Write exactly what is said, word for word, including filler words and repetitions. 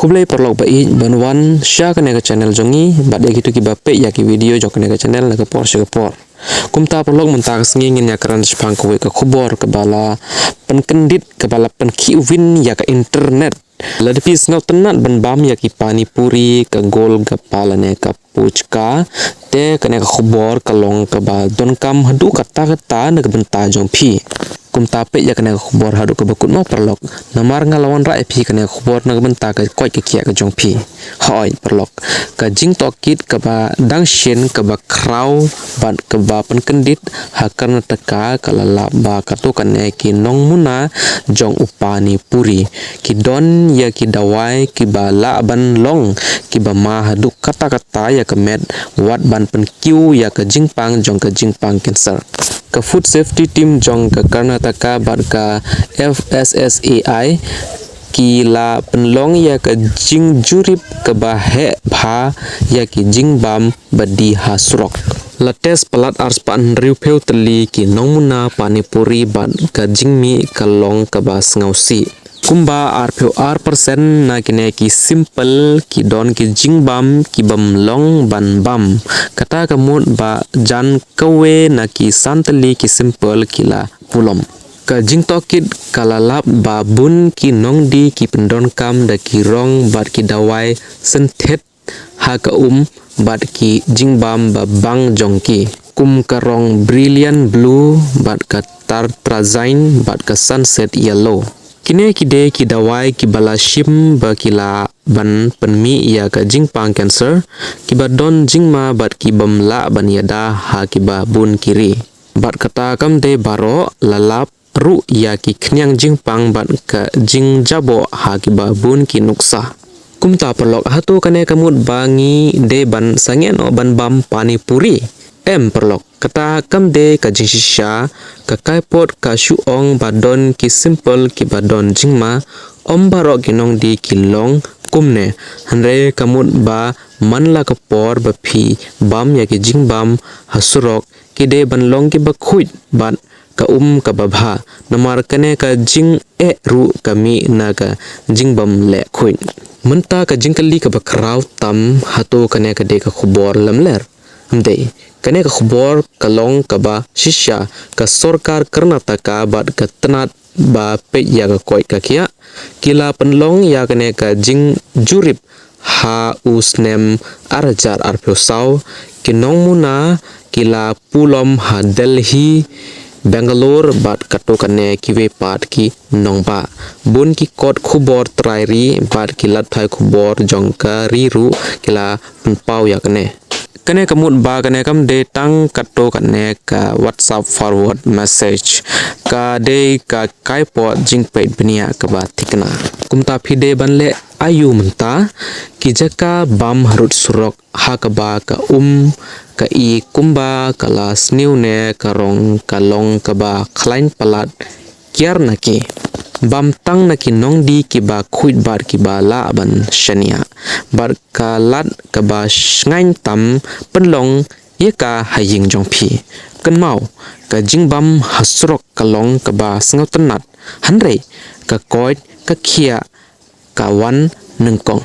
Khublei paralok ba ïeit ban wan sha kane ka channel jong ngi, bad ïa kito kiba peit ïa ki video jong kane ka channel na ka por sha ka por. Kumta paralok, mynta ka sngi ngin ïa kren shaphang kawei ka khubor kaba la pynkyndit, kaba la pynkhih win ïa ka internet. Lada phi sngewtynnat ban bam ïa ki pani puri, ka golgappa lane ka puchka, te kane ka khubor ka long kaba donkam haduh katta katta na ka bynta jong phi. Kumta peit ïa kane ka khubor haduh kaba kut mo paralok. Namar nga la wanrah ïa phi kane ka khubor na ka bynta ka koit ka khiah ka jong phi. Hooid paralok, ka jingtohkit kaba dang shen kaba khraw bad kaba pynkyndit ha Karnataka ka la lap ba kato kane ki nongmuna jong u pani puri ki don ïa ki dawai kiba lah ban long kiba ma haduh katta katta ïa ka met, wat ban pynkiew ïa ka jingpang jong ka jingpang cancer. Ka Food Safety Team jong ka Karnataka bad ka F S S A I ki la pynlong ïa ka jingjurip kaba heh bha ïa ki jingbam ba die ha surok. La test palat arspah hynriewphew tylli ki nongmuna pani puri bad ka jingmih ka long kaba sngewsih. Kumba arphew ar percent na kine ki sample ki don ki jingbam ki bym long ban bam. Kata ka mut ba jan kawei na ki san tylli ki sample ki la pulom. Ka jingtohkit ka la lap ba bun ki nongdie ki pyndonkam da ki rong bad ki dawai synthetic ha ka um bad ki jingbam ba bang jong ki, kum ka rong brilliant blue bad ka tartrazine bad ka sunset yellow. Kine ki dei ki dawai kiba la shim ba ki lah ban pynmih ïa ka jingpang cancer, kiba don jingma bad ki bym lah ban ïada ha kiba bun ki ri. Bad kata kam dei baroh, la lap ruh ïa ki khñiang jingpang bad ka jingjaboh ha kiba bun ki nuksa. Kumta paralok, hato kane ka mut ba ngi dei ban sangeh noh ban bam pani puri? Em paralok, kata kam dei ka jingshisha. Ka kaipot ka shu ong ba don ki sample kiba don jingma, ym baroh ki nongdie ki long kumne. Hynrei ka mut ba man la ka por ba phi bam ïa ki jingbam ha surok, ki dei ban long kiba khuid bad ka um kaba bha. Namar kane ka jingeh ruh ka mih na ka jingbym leh khuid. Mynta ka jingkylli kaba khraw tam, hato kane ka dei ka khubor lamler? Ym dei. Kane ka khubor ka long kaba shisha. Ka sorkar Karnataka bad ka tnat ba peit ïa ka koit ka khiah ki la pynlong ïa kane ka jingjurip ha u snem ar hajar arphew saw. Ki nongmuna ki la pulom ha Delhi, Bangalore bad kato kane kiwei pat ki nongbah. Bun ki kot khubor trai ri bad ki lad pathai khubor jong ka ri ruh ki la pynpaw ïa kane. Kane ka mut ba kane kam dei tang kato kane ka WhatsApp forward message, ka dei ka kaipot jingpeit bniah kaba thikna. Kumta phi dei ban leh aïu mynta? Ki jaka bam harud surok ha kaba ka um ka i kumba ka la sniew ne ka rong ka long kaba khlaiñ palat kiar na ki. Bam tang na ki nongdie kiba khuid bad kiba lah ban shaniah. Bad ka lad kaba shngaiñ tam, pynlong ïa ka ha ïing jong phi. Kynmaw, ka jingbam ha surok ka long kaba sngewtynnat, hynrei ka koit ka khiah ka wan nyngkong.